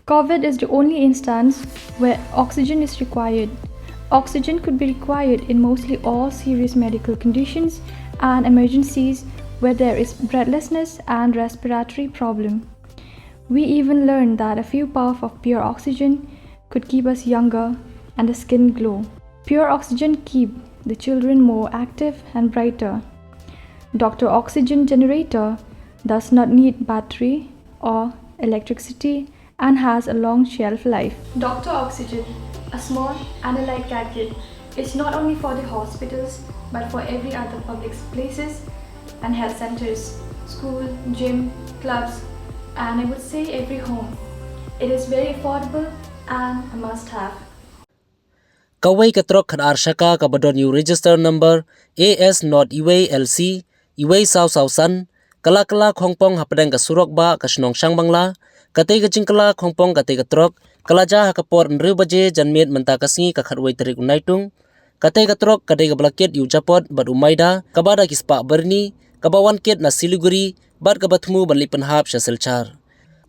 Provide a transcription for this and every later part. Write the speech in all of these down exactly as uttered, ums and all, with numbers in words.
COVID is the only instance where oxygen is required. Oxygen could be required in mostly all serious medical conditions and emergencies where there is breathlessness and respiratory problem. We even learned that a few puff of pure oxygen could keep us younger and the skin glow. Pure oxygen keep the children more active and brighter. Doctor Oxygen generator does not need battery or electricity and has a long shelf life. Doctor Oxygen, a small and a light gadget, is not only for the hospitals but for every other public places and health centers, school, gym, clubs, and I would say every home. It is very affordable and a must have. Kawei ka trok khatar shaka kaba don ïa u register number A S not iwei L C iwei saw saw san, ka la kylla khongpong hapdeng ka surok ba ka shnong Shangbangla. Katei ka jingkylla khongpong katei ka trok ka la jia ha ka por hynriew baje janmiet mynta ka sngi ka khatwei tarik u Naitung. Katei ka trok ka dei kaba la kit ïa u Japot bad u Maida kaba da ki spah byrni, kaba wan kit na Siliguri bad kaba thmu ban leit pynhap sha Silchar.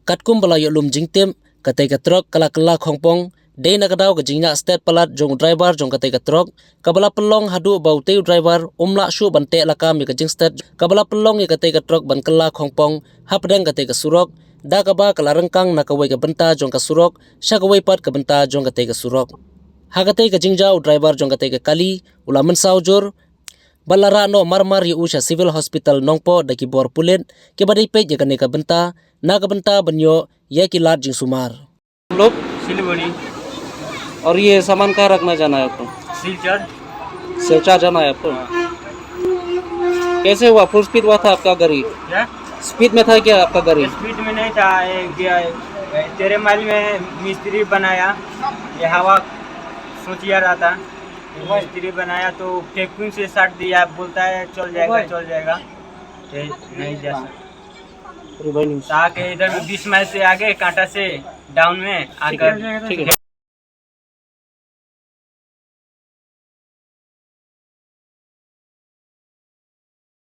Katkum ba la ïoh lum jingtip, katei ka trok ka la kylla khongpong dei na ka daw ka jingñiah stet palat jong u driver jong katei ka trok, kaba la pynlong haduh ba utei u driver um lah shuh ban teh lakam ïa ka jingstet kaba la pynlong ïa katei ka trok ban kylla khongpong hapdeng katei ka surok, da kaba ka la ryngkang na kawei ka bynta jong ka surok sha kawei pat ka bynta jong katei ka surok. Ha katei ka jingjia u driver jong katei ka kali u la mynsaw jur bad la rah noh marmar ïa u sha Civil Hospital Nongpoh da ki bor pulit kiba dei peit ïa kane ka bynta na ka bynta ban ïoh ïa ki lad jingsumar. हम लोग सिलीगुड़ी। और ये सामान कहाँ रखना जाना है आपको? सिलचर। सिलचर जाना है आपको? कैसे हुआ? फुल स्पीड हुआ था आपका गाड़ी? क्या? स्पीड में था क्या आपका गाड़ी? स्पीड में नहीं था। ये क्या, तेरे माइल में मिस्त्री बनाया, ये हवा सोचिया रहा था। मिस्त्री बनाया तो फेकुन से साट दिया, बोलता है चल जाएगा, चल जाएगा। ये नहीं जा सकता। रिवाइव न्यूज। ताकि इधर में बीस माइल से आगे कांटा से डाउन में आकर ठीक है।